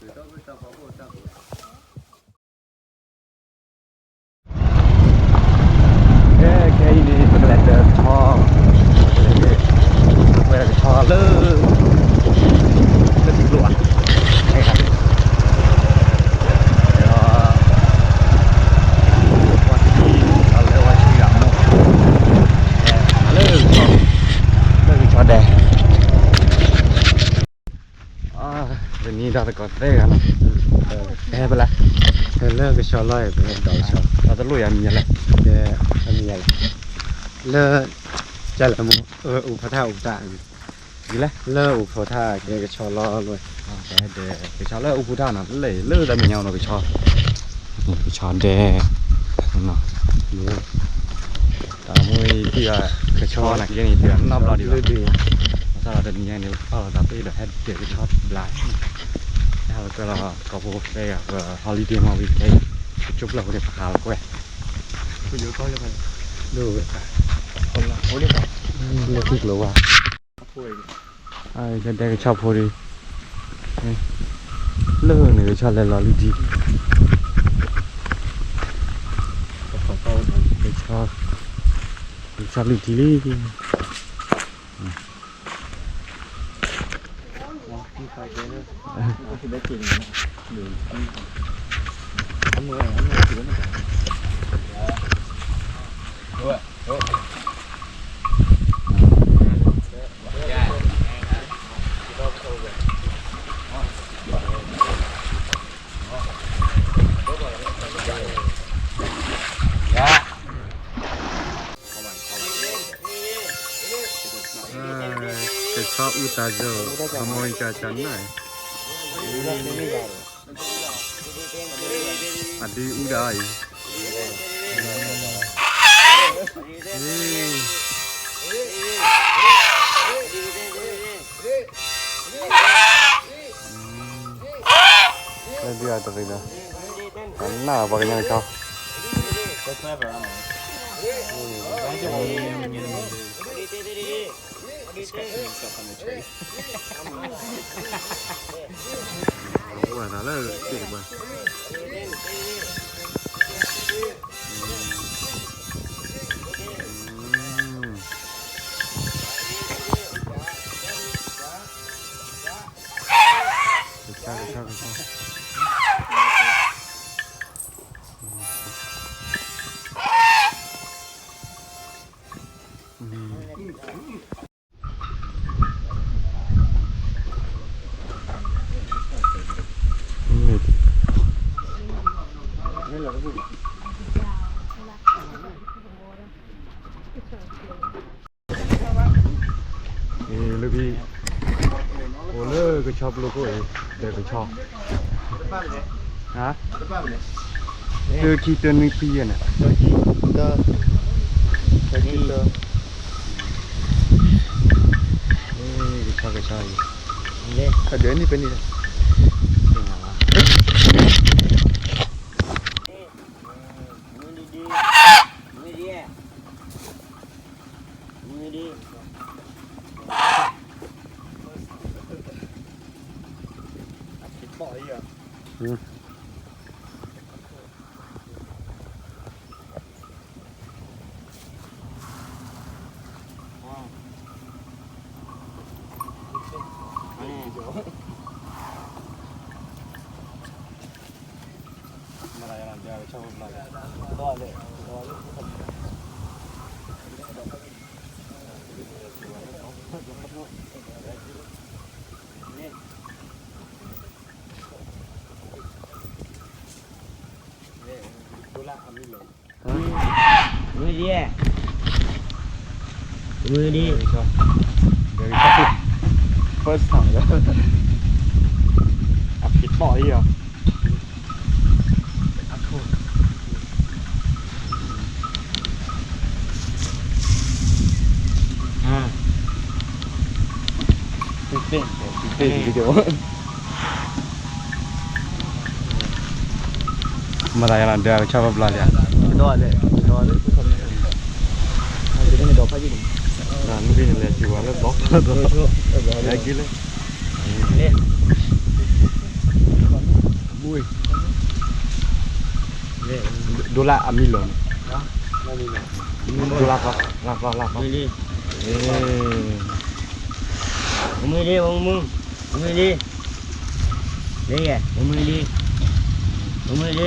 ကဲ ခဲအံၤန့ၣ် ပကလဲၤတၢ်ဆီ ပကလဲၤတၢ်ဆီလၢ လၢထံကျိဘၣ် ဒီး ပှၤထံ လၢဝဲထံဂၤမိၢ် လၢ လၢကဆီဒဲး တနံၤဒီးတကိးသဲဂၤလီၤ ဟဲပလၢ လၢကဆီလီၤ ပဟဲဒီးကဆီ တၢ်တလိၣ်ယၤမံၤလဲၣ် မံၤလဲၣ် လၢ ကလဲၣ်မိၢ် အိၣ်ဖီထၣ်အိၣ်ဖီထၣ် လၢအိၣ်ဖီထၣ်ကဲကဆီလီၤ ကဆီလၢအိၣ်ဖီထၣ်နီၤ လၢလၢတၢ်မဲာ်ညါနီၤ ကဆီ ကဆီဒဲး တၢ်မူအံၤ ကဆီနာ်က့န့ၣ် တနီတဘျီဒံးဘၣ် ဘၣ်ဆၣ်ဒီးတနံၤညါန့ၣ် ပာ်လီၤသးပ့ၤဒီးဟဲဒဲးကဆီတဘျီ ဟဲဟးလီၤကွဲလီၤ ကိးဖိသဲဂၤ ပ holiday မ့ၢ်ဝံၤခဲအံၤ ပကၠိပျၢ်ဖိန့ၣ် ပဟးလီၤကွဲ ဒိၣ်ဝဲ လၢထံကျိဝါ ဒဲးကဆီဖိဒံး လၢန့ၣ်ကဆီလဲၤလီၤလံဒံး ကဆီ ကဆီလံဒံးလံ ကဆီအူသးစၢ် အမိၢ်အံၤကၢ်ကၢ်နၢ် အဒုအူဒၣ်အံၤ လၢဒုးအတရံးဒီး အနၢ်ပှၤကညီကဆီ ဝဲဒၣ်လၢက့ၣ်တပှၢ် ကဆါကဆါကဆါ လၢဖံ အိၣ်လၢကဆီပျိခိၣ်အံၤ ဒီးကဆီ ဟါ တၢခံတၢနွံခံယဲၢ်န့ၣ် တၢ တၢ ကဆီကဆီအံၤ အဒၢးန့ၣ်ပဲန့ၣ် မုၢ်ဒံး မုၢ်ဒံး First time လၢ အဖံးထီၣ်အံၤ မတၤယၤလီၤ ဒၢးကဆီဘျီလံဧါ နမ့ၢ်လဲၤစံးဝဲလၢဘီ လဲၤက့ၤလဲၣ် လဲၣ် ဒိလၢအမံလီၤန့ၣ်, ဒိလၢကီ, လၢကီ, လၢကီ, မုၢ်လံ, မုၢ်လံ, လံ, မုၢ်လံ, မုၢ်လံ, လံ.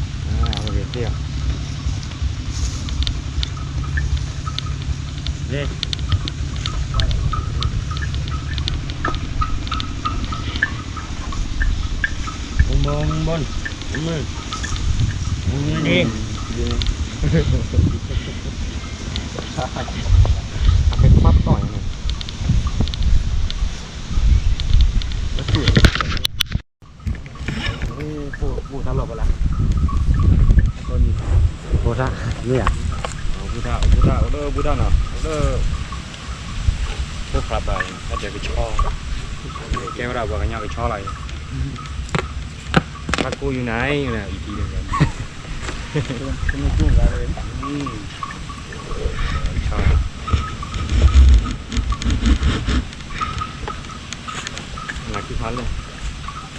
ဖိထၣ်, မ့ၢ်ဧါ, ဖိထၣ်, ဖိထၣ်, အိၣ်လၢဖိထၣ်နီၤ, အိၣ်လၢ ဖိဖးဘၣ်အံၤ ဟဲတဲကဆီ, ကဲဝဲဒၣ်ပှၤကညီကဆီလီၤအံၤ, ဖးကိးယူၤနၤအံၤ အံၤထံန့ၣ်, ကဆီ, နၤခံခါလၢ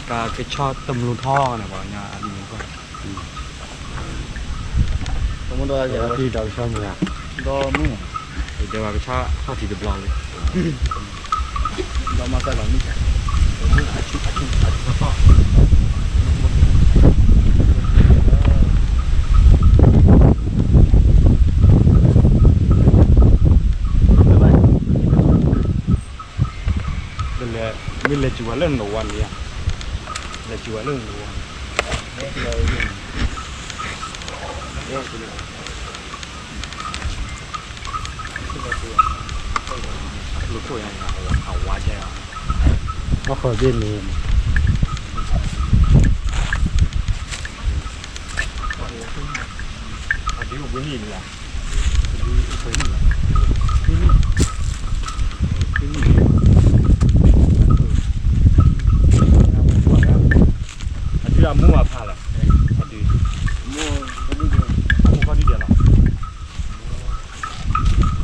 ကဆီတမျိးထီန့ၣ် ပှၤကညီအဒ်န့ၣ်, ဒီးကဆီမုၢ်ဧါ, ဒီးမုၢ်, ဒီးကဆီထီၣ်ထံတဘျီလံ, ဒီးမၤစၢ်လီၤမုၢ်, မ့ၢ်လဲၤစူၤဝဲလၢနဝါန့ၣ်ဧါ, လဲၤစူၤဝဲလၢနဝါန့ၣ်, အဝါန့ၣ်, အဒုးအိၣ်ဘှံးနံၣ်လံ, အဒုးအမိၢ်အဖးလီၤ, အဒုး, အမိၢ်ခီဒုးဒ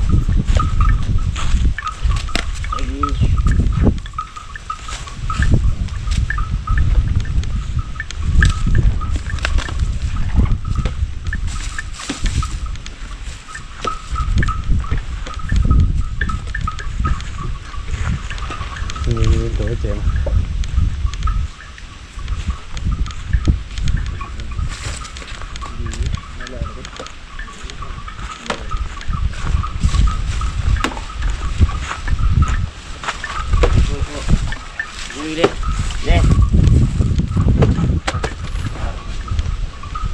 ဲးလီၤ. အဝဲဒ်ထံၣ်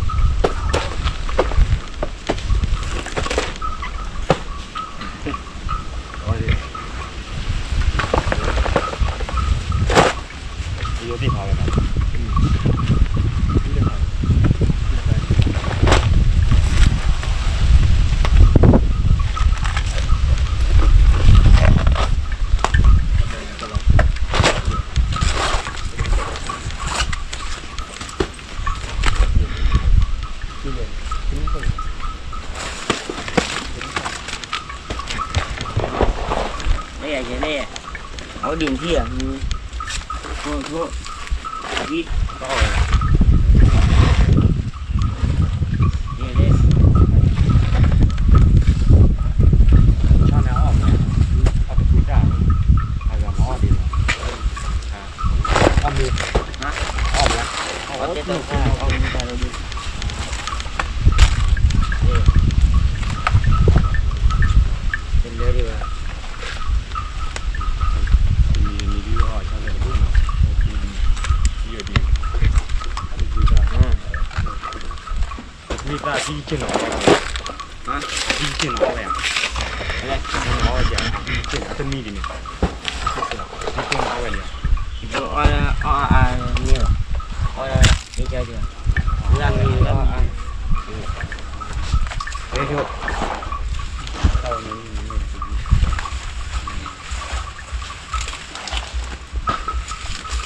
ဧါ, အဝဲဒ်, ဆီန့ၣ်အီၣ်မး, အီၣ်တဖုတၢ်, အဂၤမၤအီၣ်ဒံးလီၤ, အမ့ၢ်, အီၣ်မး, အီၣ်တၢ်, အီၣ်တၢ်, တလဲဒံးဘၣ်, မ့ၢ်ဒ်အီၣ်ဆီန့ၣ်တဘိမး, မ့ၢ်ဒ်, မ့ၢ်တၢ်ဒ်ယက့ၢ်, ဒ်ယက့ၢ်နီၤအီၣ်ဝဲ, ဒ်ယက့ၢ်နီၤအီၣ်ဝဲ, ဒ်ယက့ၢ်နီၤအတမံၤဒ်န့ၣ်, ဒ်ယက့ၢ်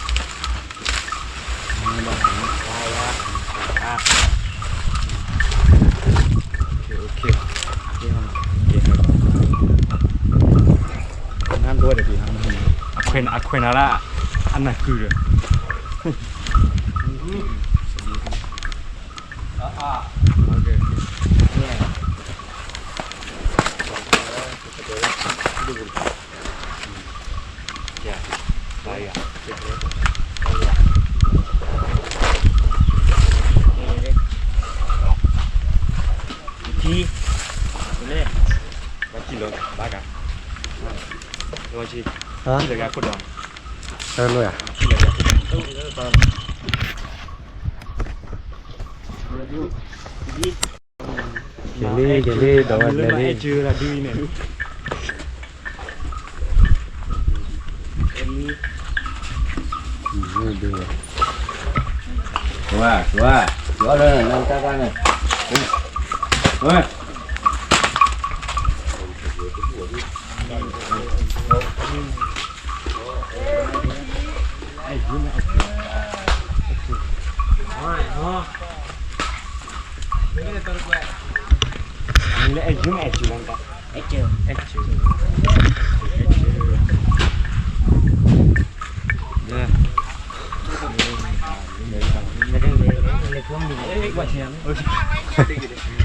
နီၤအီၣ်ဝဲန့ၣ်, အီၣ်အါန့ၣ်, အီၣ်အါန့ၣ်, အခွဲးနၤလၢ အနၢ်ကုဒီး, န့ၣ် ဘၣ်ကံၣ်လီၤ ဘၣ်ကါ လီၤဆံ ဟါ ကံၣ်လီၤကါခိၣ်ဒီး တၢ်လိၣ်ယၤ က့ၤလံ က့ၤလံ ဒီးဝဲကျဲလံ အဲၣ်ကၢဒ်အံၤန့ၣ် ဝါ ဝါ ဝါလၢနတၢ်တၢ်န့ၣ် ဝါ တၢ်ဘျုး တၢ်ဘျုး တၢ်ဘျုး တၢ်ဘျုး တၢ်ဘျုး ဟါ ဒီး အဝဲကၢ ဘၣ်လီၤ ဘၣ် ဘၣ် န့ၣ်ဒ်ဒိယၤ ဆီတဲ ဆီယ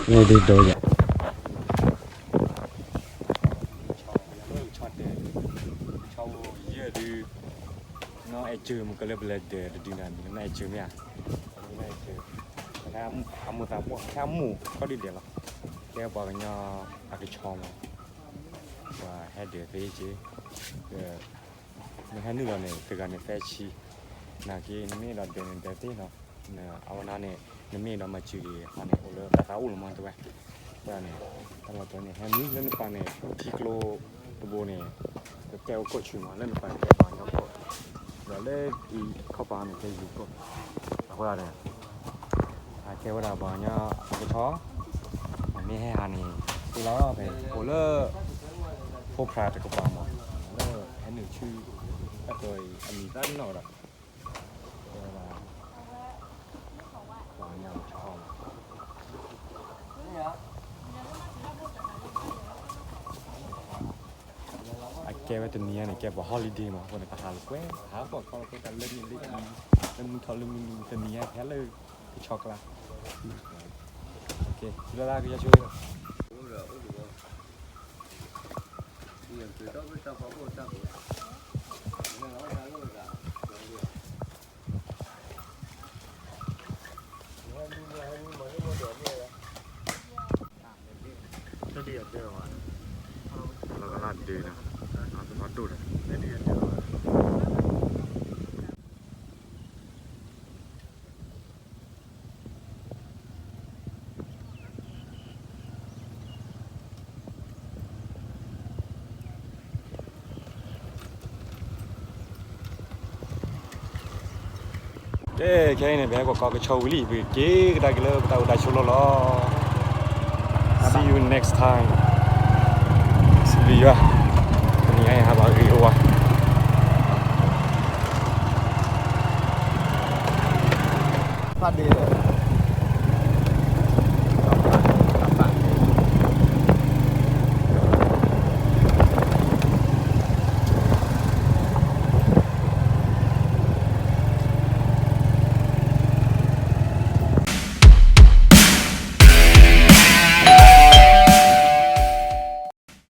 ဲၢ်ဒုး နီၢ်အဲၣ်စၢၤ မ့ၢ်ကလၢပလဲၤဒၢးတဒုနၤ နီၢ်အဲၣ်စၢၤမ့ၢ်ဧါ, နီၢ်အဲၣ်စၢၤ အမိၢ်သးပှၢ် ဟဲအမိၢ် ခီဒုဒဲးလီၤ, ကဲပှၤကညီအကဆီမး, ပှၤဟဲဒၢးသ့က့ၤ မ့ၢ်ဟဲနုာ်လီၤန့ၣ် တဂၤန့ၣ်သၢဆံ, နာ်က့ နမ့ၢ်အဲၣ်ဒိးဒၢးန့ၣ် ဒၢးသ့နီၤ, အဝဲန့ၣ် နမ့ၢ်အဲၣ်ဒိးမၤစၢၤက့ၤအီၤန့ၣ် အိၣ်လၢတၢ်သးအိၣ်လီၤမးတဲဝဲ, အဃိန့ၣ် တၢ်လီၤတဲာ်န့ၣ် ဟဲမံလၢနပၤန့ၣ် ထံကျိတဘိန့ၣ် ကကဲဝဲကိးဆူၣ်မး လၢနပၤန့ၣ်ကဲပှၤကညီကိး, ဒီးလၢအံၤခီၣ်ပၤန့ၣ်ကဲယိၤကိး, အဃိန့ၣ် အကဲဝဲဒၣ်ပှၤကညီအကဆီ, မ့ၢ်ဟဲဟးန့ၣ် သ့လီၤဖဲ အိၣ်လၢ ဖိဖြးတကပၤမး, လၢဟဲနုာ်ဆူ တၢ်ကီအံၤ အမံၤသၣ်နီၣ်ဒီး ဝဲဒၣ် ပှၤကညီအကဆီမး, အကဲဝဲတနံၤညါန့ၣ် ကဲပှၤ holiday မး အဃိန့ၣ် ပဟးလိာ်ကွဲ ဟးပိာ်ခီလိာ်ကွဲ တၢ်လၢမ့ၢ်လၢအံၤ လၢမုၢ်ထီၣ်လၢမုၢ်နုာ် တနံၤညါဟဲလၢကဆီကျါ, လၢလၢကယီၤဆိ လၢကလၢဒၢးန့ၣ် အသးဒိၣ်န့ၣ် ကဲ ခဲအံၤန့ၣ် ပဟဲကွၢ်ကီကဆီဝံၤလံ ပက့ၤကဒါက့ၤလၢပတၢ်အိၣ်တၢ်ဆိးလီၢ်လီၤ. See you next time. စံးဘျုးယွၤ တနံၤအံၤဟးဘၣ်ဂ့ၤအိၣ်ဝဲ ဖးဒ့